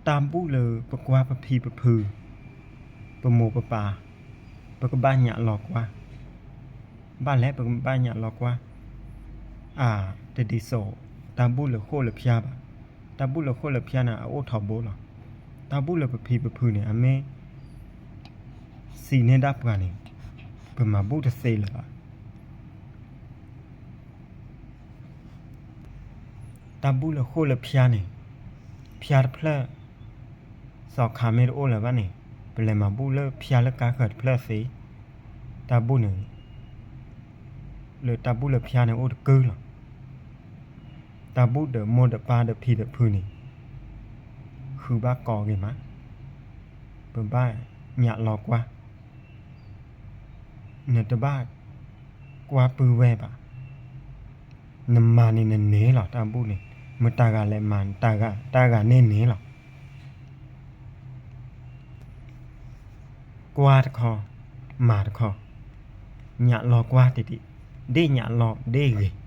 တၢ်ဘူၣ်လၢပကွၢ်ပဖံပဖု, ပမိၢ်ပပၢ်, ပကဘၣ်ညၣ်လီၤကွၢ်. ဘၣ်လဲၣ်ပကဘၣ်ညၣ်လီၤကွၢ်. အတဒ်သိး တၢ်ဘူၣ်လၢဃိၣ်လၢဖၠါဘၣ်. တၢ်ဘူၣ်လၢဃိၣ်လၢဖၠါန့ၣ် အအိၣ်ထီဘိလီၤ. တၢ်ဘူၣ်လၢပဖံပဖုန့ၣ် အမ့ၢ်စံးန့ၢ်ဒၣ်ပှၤန့ၣ် ပမၤဘူၣ်တသ့လၢၤဘၣ်. တၢ်ဘူၣ်လၢဃိၣ်လၢဖၠါန့ၣ်, ဖၠါတဖျၢၣ် သီခါမ့ၢ်တအိၣ်လၢၤဘၣ်န့ၣ် ပလဲၤမၤဘူၣ်လၢဖၠါလၢကါဃၢၤတဖျၢၣ်သ့. တၢ်ဘူၣ်န့ၣ် လၢတၢ်ဘူၣ်လၢဖၠါန့ၣ်အိၣ်တကုလီၤ. တၢ်ဘူၣ်ဒီးမိၢ်ဒီးပၢ်ဒီးဖံဒီးဖုန့ၣ် ဃုဘၣ်ကိးဂ့ၤမး, ပဘၣ်ညၣ်လီၤကွၢ်. နတဘၣ်ကွၢ်ပုၢ်ဝဲၢ်ဘၣ်. နမၤန့ၣ်နန့ၢ်လီၤ တၢ်ဘူၣ်န့ၣ်, မတၤဂၤလဲၤမၤ တၢ်ဂၤန့ၣ်န့ၢ်လီၤ. ကွၢ်တခီ, မၤတခီ, ညၣ်လီၤကွၢ်တဒံး, ဒ့ၣ်ညၣ်လီၤဒ့ၣ်ဂ့ၤ.